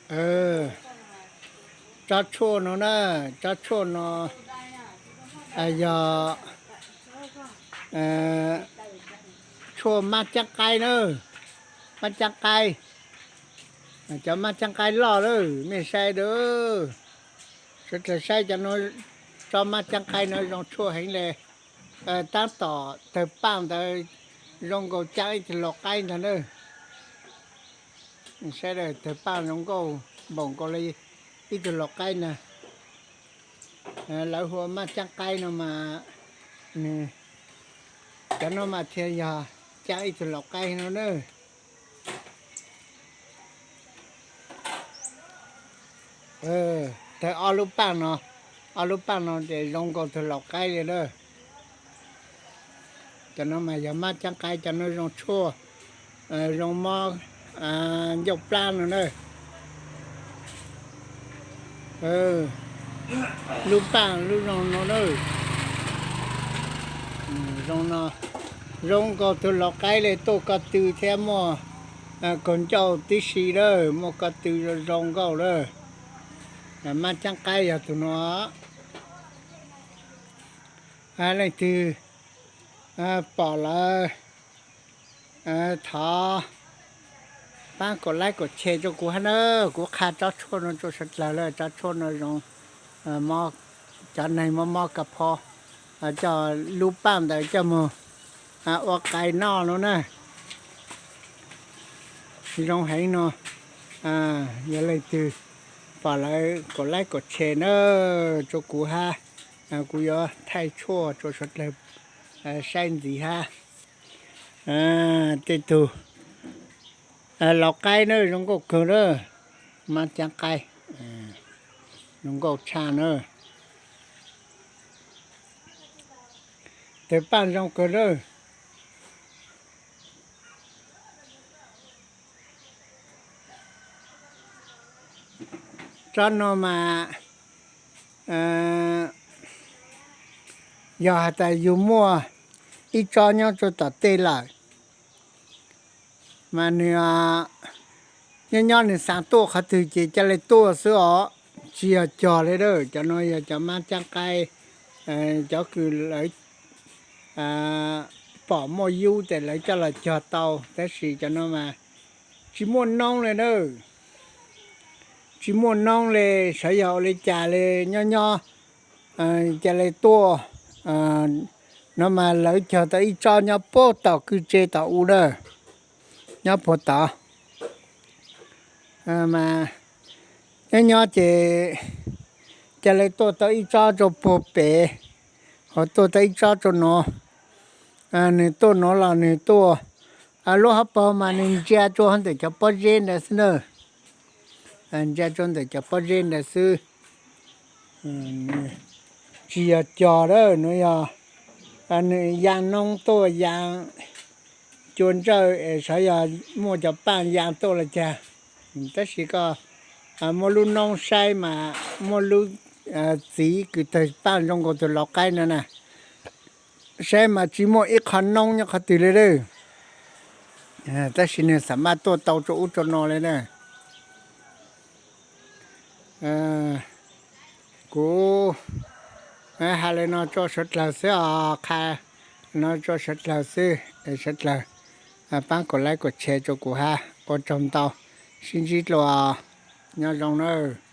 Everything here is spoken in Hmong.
Tsob tshuaj no na, tsob tshuaj no yog tshuaj mab ceeb qaib na, mab ceeb qaib, cov mab ceeb qaib loj lawm, mej saib a, sawv daws saib cov no, tsob mab ceeb qaib no zoo tshuaj heev le, tab tom tawg paaj ntawd zoo nkaus caab ib tug lau qaib ntag na. Saib tawg paaj zoo nkauj npaum nkaus li ib tug lau qaib na. Lawv hu ua mab ceeb qaib no mas, nws, cov no mas thiaj yog caab ib tug lau qaib no na. Tawg ob lub paaj no, ob lub paaj no ces zoo nkaus tug lau qaib li na. Cov no mas yog mab ceeb qaib, cov no zoo tshuaj, zoo mob ncauj plab no na. Lub paaj lub zoo no na. Zoo no, zoo nkaus tug lau qaib li, tuaj ko tw thiab muaj kaug ncauj tib si lawm, muaj ko tw zoo zoo nkauj lawm. Mab ceeb qaib yog tug no. Leej twg pom lawm thov paab kaum laib kaum tshe rua kuv hab na, kuv qha tsob tshuaj no rua sawv dlawg lawm, tsob tshuaj no zoo, cov neeg mob mob ka pho coj lub paaj ntawd coj moog ua qai noj no na. Zoo heev no, yog leej twg pom lawm kaum laib kaum tshe na rua kuv hab, kuv yuav thaij tshuaj rua sawv dlawg saib ntxiv hab. Tej tug lau qaib na zoo nkauj kawg na, mab ceeb qaib zoo nkauj tshaj na. Tawg paaj zoo kawg na. Tsob no mas yog has tas yug muaj ib tsob nyob rua tom tej lawm, mas nwg nyob nyob nwg xaav tuaj qhov twg ces ca le tuaj xwb os, tsi yog cog le lawm. Cov no yog cov mab ceeb qaib, cov kws lawv pom muaj yub tes lawv coj los cog tau, tab sis cov no mas tsi muaj noob le na. Tsi muaj noob le, sav yog ua le cas le nyob nyob ca le tuaj no mas lawv cog tau ib tsob nyob puag tom kwj tse tom u na, nyob puag tod. Mas nyob nyob ces ca le tuaj tau ib tsob rua puag pem, ho tuaj tau ib tsob rua nuav. Nwg tuaj nuav los nwg tuaj, lub hauv paug mas nwg ntsia rua ntawm cov pob zeb ntawd xwb na. Ntsia rua ntawm cov pob zeb ntawd xwb. Tsi yog cog lawm, nuav yog nwg yaa noob tuaj, yaa cua ntsawj es sav yog muaj cov paaj yaa tuaj le caag. Tab sis koj muaj lub noob saib mas muaj lub txiv kws tawg paaj zoo nkaus tug lau qaib no na. Saib mas tsi muaj ib qho noob nyob qhov twg le lawm. Tab sis nwg xam maj tuaj tau rua ub rua no le na. Kuv has le no rua sawv dlawg xwb os, qha no rua sawv dlawg xwb, sawv dlawg paab kaum laib kaum tshe rua kuv hab, ua tsaug ntau, sib ntsib dlua, nyob zoo nawb.